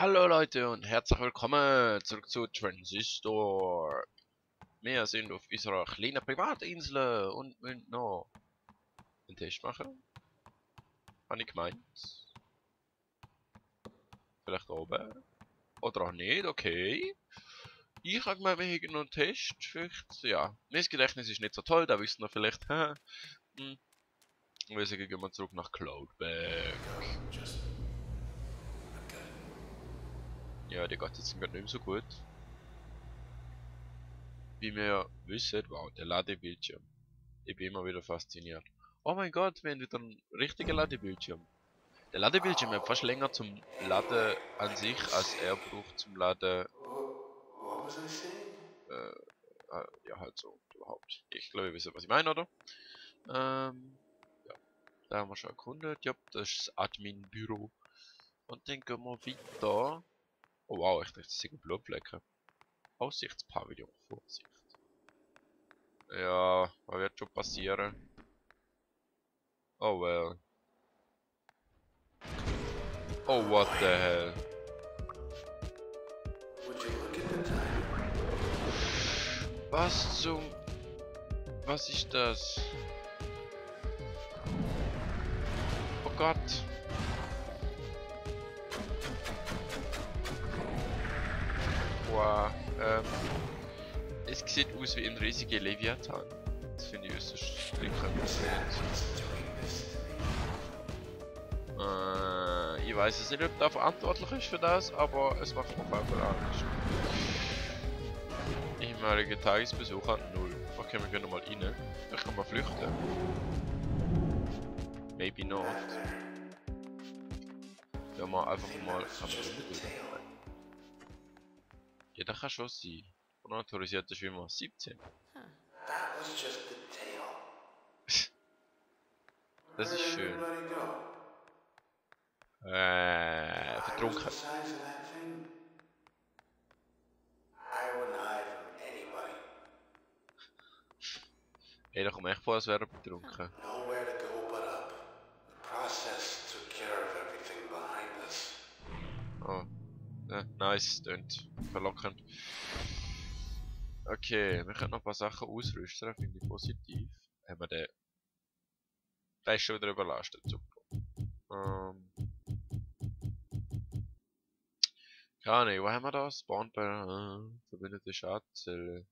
Hallo Leute und herzlich willkommen zurück zu Transistor. Wir sind auf unserer kleinen Privatinsel und müssen noch einen Test machen. Habe ich gemeint. Vielleicht oben. Oder auch nicht, okay. Ich habe gemeint, wir hätten noch einen Test. Vielleicht, ja. Mein Gedächtnis ist nicht so toll, da wissen wir vielleicht. Und deswegen gehen wir zurück nach Cloudberg. Ja, die geht jetzt gerade nicht mehr so gut. Wie wir ja wissen, wow, der Ladebildschirm. Ich bin immer wieder fasziniert. Oh mein Gott, wir haben wieder einen richtigen Ladebildschirm. Der Ladebildschirm hat fast länger zum Laden an sich, als er braucht zum Laden. What was I saying? Ja, halt so überhaupt. Ich glaube, ihr wisst, was ich meine, oder? Ja, da haben wir schon erkundet. Ja, das ist das Admin-Büro. Und dann gehen wir weiter. Oh wow, ich dachte, das sind Blutflecken. Aussichtspavillon, Vorsicht. Ja, was wird schon passieren? Oh well. Oh, what the hell? Would you look at the time? Was zum... Was ist das? Oh Gott. Wow. Es sieht aus wie ein riesiger Leviathan. Das finde ich äußerst schlimm. Ich weiß es nicht, ob der verantwortlich ist für das, aber es macht mir auf jeden Fall Angst. Ehemalige Tagesbesucher 0. Okay, wir gehen nochmal rein. Vielleicht kann man flüchten. Maybe not. Ja, mal einfach mal. Kann man nicht. Ja, das kann schon sein. Unautorisierter Schwimmer 17. That was just the tail. Das ist schön. Everybody go? Vertrunken. The size of that thing. I wouldn't hide from anybody. Ey, da kommt echt vor, als wäre er betrunken. Nowhere to go but up. The process took care of everything behind us. Oh. Nice, klingt verlockend. Okay, wir können noch ein paar Sachen ausrüsten, das finde ich positiv. Haben wir den... Der ist schon wieder überlastet, super. Keine Ahnung, wo haben wir das? Spawnbar, verbindete Schadzelle.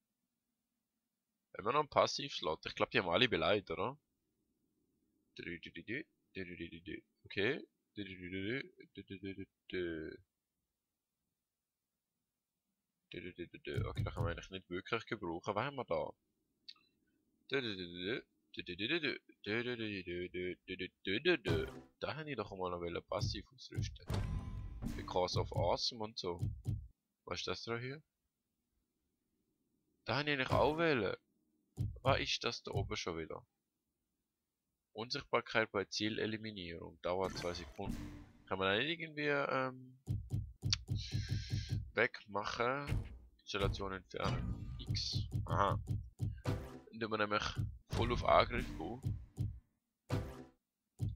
Haben wir noch einen Passivslot? Ich glaube, die haben alle beleidigt, oder? Okay. Okay, da kann man eigentlich nicht wirklich gebrauchen. Was haben wir da? Da habe ich doch mal noch passiv ausrüsten. Because of Awesome und so. Was ist das da hier? Da habe ich eigentlich auch wählen. Was ist das da oben schon wieder? Unsichtbarkeit bei Zieleliminierung. Dauert 2 Sekunden. Kann man da nicht irgendwie wegmachen? Installation entfernen. X. Aha. Dann tun wir nämlich voll auf Angriff gehen.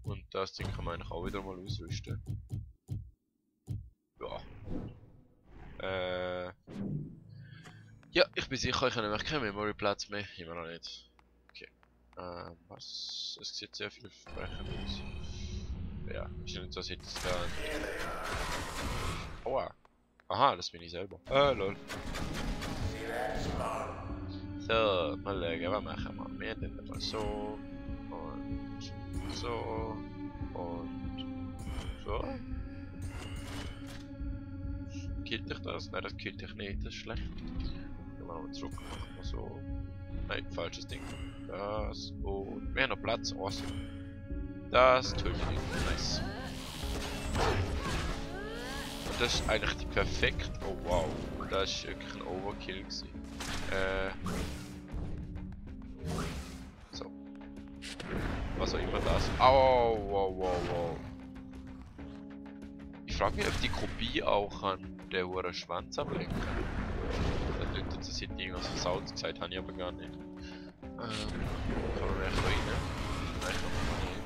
Und das Ding kann man eigentlich auch wieder mal ausrüsten. Ja. Ja, ich bin sicher, ich habe nämlich keinen Memory-Platz mehr. Immer noch nicht. Okay. Was? Es sieht sehr vielversprechend aus. Ja, ist ja nicht so, als hätte es da. Aua. Aha, das bin ich selber. Lol. So, mal schauen, was machen wir? Wir dann mal so. Und so. Und so. Killt dich das? Nein, das killt dich nicht, das ist schlecht. Gehen wir nochmal zurück, machen wir so. Nein, falsches Ding. Das und wir haben noch Platz, awesome. Das tötet ihn, nice. Und das ist eigentlich die perfekt. Oh wow, das ist wirklich ein Overkill gewesen. So. Was auch immer das. Au, wow, wow, wow. Ich frage mich, ob die Kopie auch an der hohen Schwanz ablenken. Da dürfte das jetzt irgendwas versaut gesagt, habe ich aber gar nicht. Kann man vielleicht rein? Nein, kann man nicht.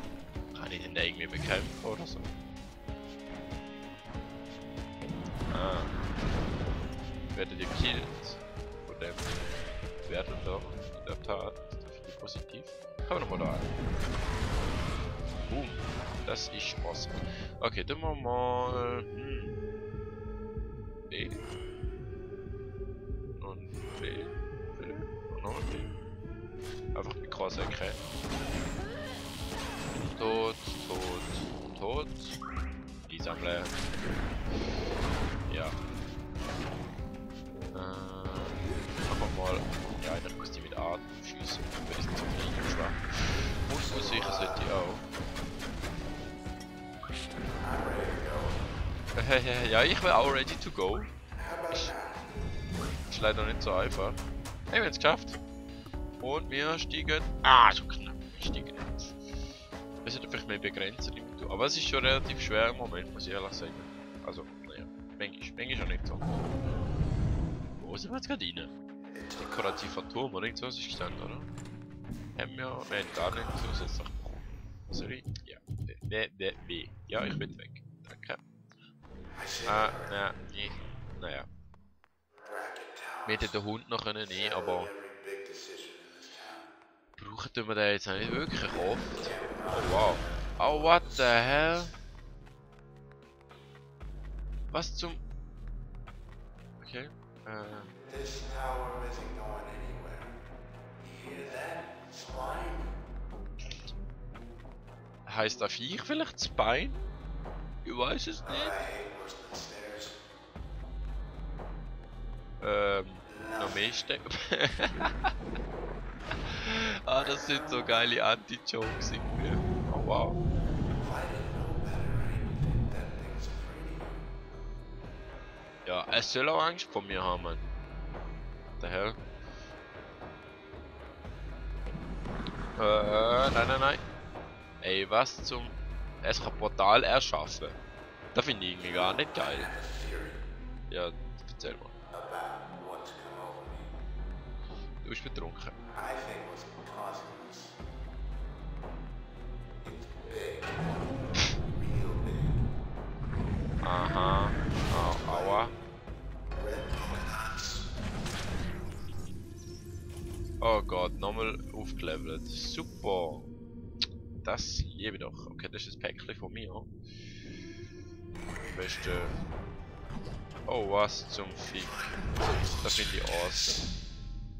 Kann ich den da irgendwie bekämpfen oder so? werdet ihr killt. Von dem Wert und doch. In der Tat. Das finde ich positiv. Kommen wir nochmal da rein. Boom. Das ist awesome. Okay, dann machen wir mal. B. Und B. Und noch ein B. Einfach mit Kreuz erkennen. Tot, tot, tot. Die sammeln. Ja. Machen wir mal. Ja, ich muss die mit Atem schießen. Weil die sind so fliegen schwach. Und so sicher sollte ich auch. Ja, ich bin auch ready to go. Ist leider nicht so einfach. Hey, wir haben es geschafft. Und wir steigen. Ah, so knapp. Wir steigen nicht. Wir sollten vielleicht mehr begrenzen. Aber es ist schon relativ schwer im Moment, muss ich ehrlich sagen. Also, naja. Manchmal auch nicht so. Wo sind wir jetzt gerade rein? Dekorativer Turm, oder nicht so ist gestanden, oder? Haben wir haben gar nicht zusätzlich bekommen. Sorry? Ja. B. Ja, ich bin weg. Danke. Naja. Wir hätten den Hund noch können nehmen, aber brauchen wir den jetzt auch nicht wirklich oft. Oh wow. Oh what the hell? Was zum... Okay. This tower isn't going anywhere. You hear that, swine? Heißt das Viech vielleicht das Bein? Ich weiß es I nicht. hate worse than stairs. Noch mehr Steppen. Ah, das sind so geile Anti-Jokes irgendwie. Oh wow. If I didn't know better, I'd think that thing's afraid of you. Ja, es soll auch Angst vor mir haben, Mann. What the hell? Nein. Ey, was zum... Es kann Portal erschaffen. Das finde ich irgendwie gar nicht geil. I have a theory Ja, erzähl mal. about what's come over me. Du bist betrunken. I think what's causing this. It's big. Real big. Aha. Oh, aua. Red dots. Oh Gott, nochmal aufgelevelt. Super. Das liebe ich doch. Okay, das ist das Päckchen von mir. Beste. Oh, was zum Fick. Das finde ich awesome.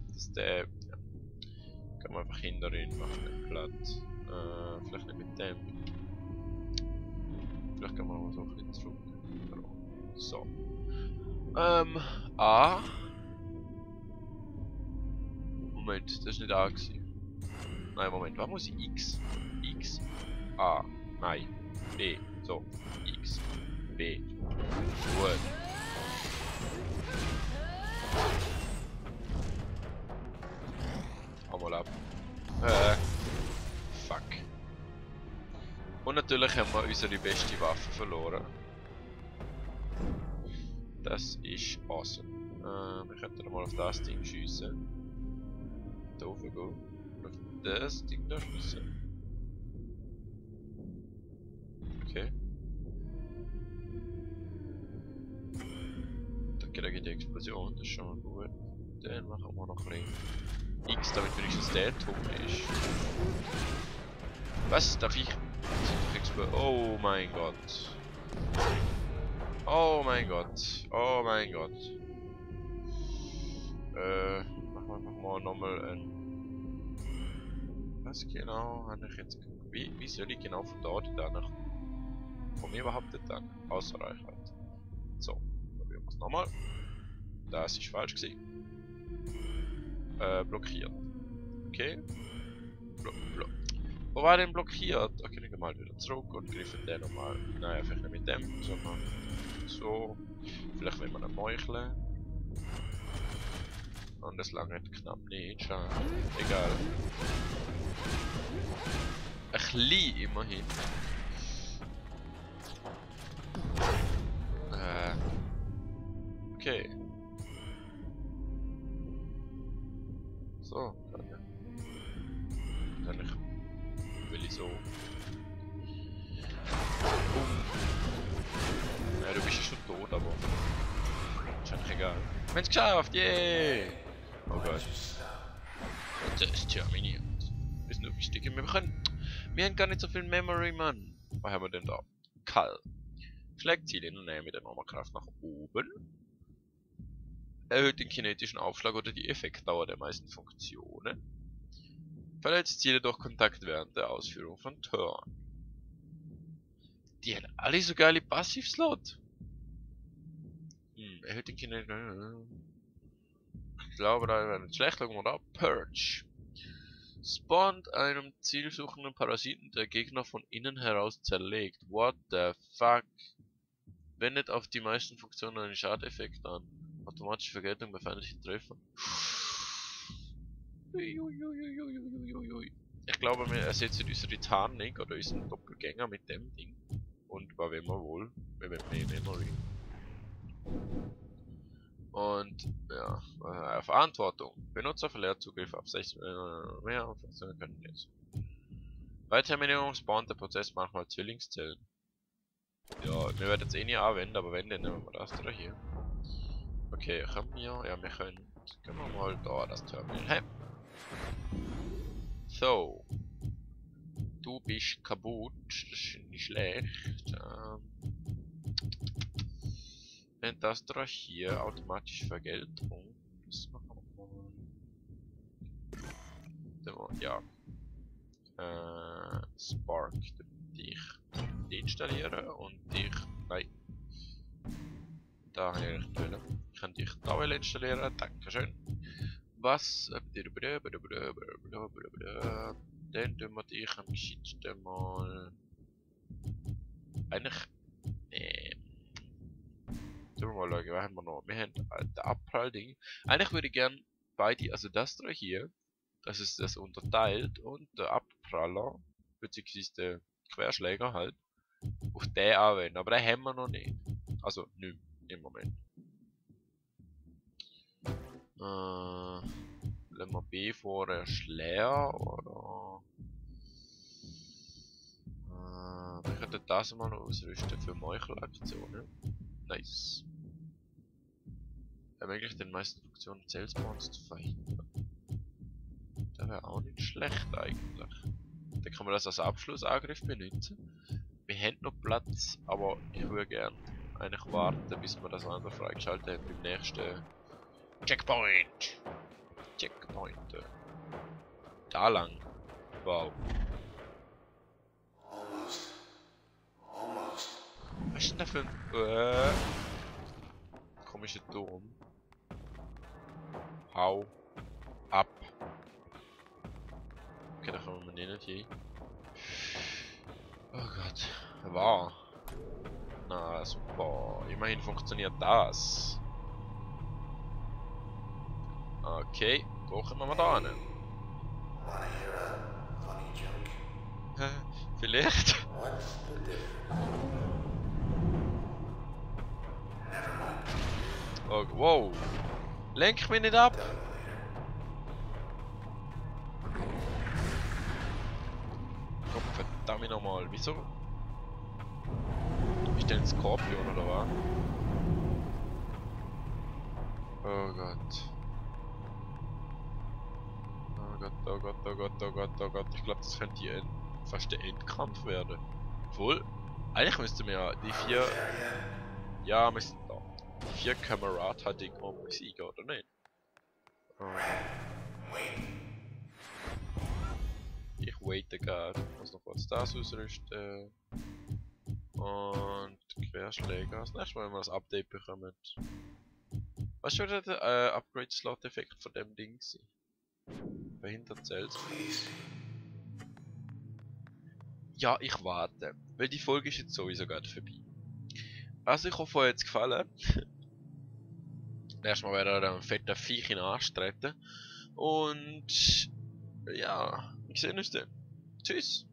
Das ist der. Ja. Kann man einfach hinterhin machen, den Platz. Vielleicht nicht mit dem. Vielleicht kann man auch so ein bisschen zurück. So. A. Moment, das ist nicht A gewesen. Nein, Moment, was muss ich? X. X. A. Nein. B. So. X. B. Gut. Hau mal ab. Fuck. Und natürlich haben wir unsere beste Waffe verloren. Das ist awesome. Wir könnten mal auf das Ding schiessen. Da oben gehen. Auf das Ding da schiessen. Okay. Da kriege ich die Explosion, das ist schon mal gut. Dann machen wir noch ein bisschen X, damit wenigstens der tot ist. Was? Darf ich? Oh mein Gott. Oh mein Gott. Oh mein Gott. Machen wir nochmal ein... Was genau habe ich jetzt... Wie soll ich genau von dort danach... Von mir behauptet dann? Außer Reichweite. So, probieren wir es nochmal. Das ist falsch gewesen. Blockiert. Okay. Wo war denn blockiert? Okay, ich gehe mal wieder zurück und greife den nochmal. Nein, vielleicht nicht mit dem, sondern so. Vielleicht will man einen Meucheln. Und das lange knapp nicht. Schade. Egal. Ein bisschen immerhin. Okay. So, kann ich. Will ich so. Ja, du bist ja schon tot, aber. Ist eigentlich egal. haben es geschafft, yay! Oh Why'd Gott, you stop? das ist terminiert. Ist nur wichtig. Wir haben gar nicht so viel Memory, Mann. Was haben wir denn da? Kall. Schlägt Ziele in der Nähe mit der Normalkraft nach oben. Erhöht den kinetischen Aufschlag oder die Effektdauer der meisten Funktionen. Verletzt Ziele durch Kontakt während der Ausführung von Turn. Die haben alle so geile Passivslot. Erhöht den kinetischen... Ich glaube, da wäre nicht schlecht. Schauen wir da. Purge. Spawnt einem zielsuchenden Parasiten, der Gegner von innen heraus zerlegt. What the fuck? Wendet auf die meisten Funktionen einen Schadeffekt an. Automatische Vergeltung bei feindlichen Treffern. Ich glaube, wir ersetzen unsere Tarnung oder unseren Doppelgänger mit dem Ding. Und was wollen wir wohl? Wir wollen mehr Memory. Und ja, Verantwortung. Benutzer verliert Zugriff auf 16 mehr Funktionen können jetzt. Bei Terminierung spawnt der Prozess manchmal Zwillingszellen. Ja, wir werden jetzt eh nicht anwenden, aber wenn, dann nehmen wir das da hier. Okay, können wir? Ja, wir können. Gehen wir mal da das Terminal. Hey. So. Du bist kaputt. Das ist nicht schlecht. Wenn das da hier automatisch Vergeltung. Das machen wir mal. Ja. Spark. Dich installieren und dich. Nein. Da habe ich nicht wollen. Ich kann dich da installieren. Dankeschön. Was? Dann tun wir dich am geschicktesten mal. Eigentlich. Schauen wir mal schauen, was haben wir noch? Wir haben das Abprall-Ding. Eigentlich würde ich gerne beide, also das da hier, das ist das unterteilt und der Abpraller, beziehungsweise der Querschläger halt, auf den anwenden. Aber den haben wir noch nicht. Also nicht im Moment. Lassen wir B vorher leer oder. Wir könnten das mal noch ausrüsten für Meuchelaktionen. Nice. Ermöglicht den meisten Funktionen Zellspawns zu verhindern. Das wäre auch nicht schlecht eigentlich. Dann kann man das als Abschlussangriff benutzen. Wir haben noch Platz, aber ich würde gerne eigentlich warten, bis wir das andere freigeschaltet haben beim nächsten Checkpoint. Checkpoint. Da lang. Wow. Almost. Almost. Was ist denn da für ein komischer Turm? Hau ab. Okay, da kommen wir nicht hin. Oh Gott. Wow. Na super. Immerhin funktioniert das. Okay, brauchen wir mal da hin. Wanna hear a funny joke? Vielleicht. What's the difference? Never mind. Oh, wow. Lenk mich nicht ab. Tell you later. Komm, verdammt nochmal. Wieso? Ist denn ein Skorpion oder was? Oh Gott. Oh Gott, oh Gott, oh Gott, oh Gott, oh Gott. Ich glaube, das könnte fast der Endkampf werden. Obwohl, eigentlich müssten wir ja die 4. There yet? Ja, müssen da. Die 4 Kamerad-Dinger besiegen, oder nicht? Oh. Wait. Ich waite gerade. Ich muss noch kurz das ausrüsten. Und Querschläger. Das nächste Mal, wenn wir das Update bekommen. Was ist schon der Upgrade-Slot-Effekt von dem Ding? Verhindert Cells. Please. Ja, ich warte. Weil die Folge ist jetzt sowieso gerade vorbei. Also ich hoffe, euch hat es gefallen. Erstmal werden wir einen fetten Viech in den Arsch treten. Und ja, wir sehen uns dann. Tschüss.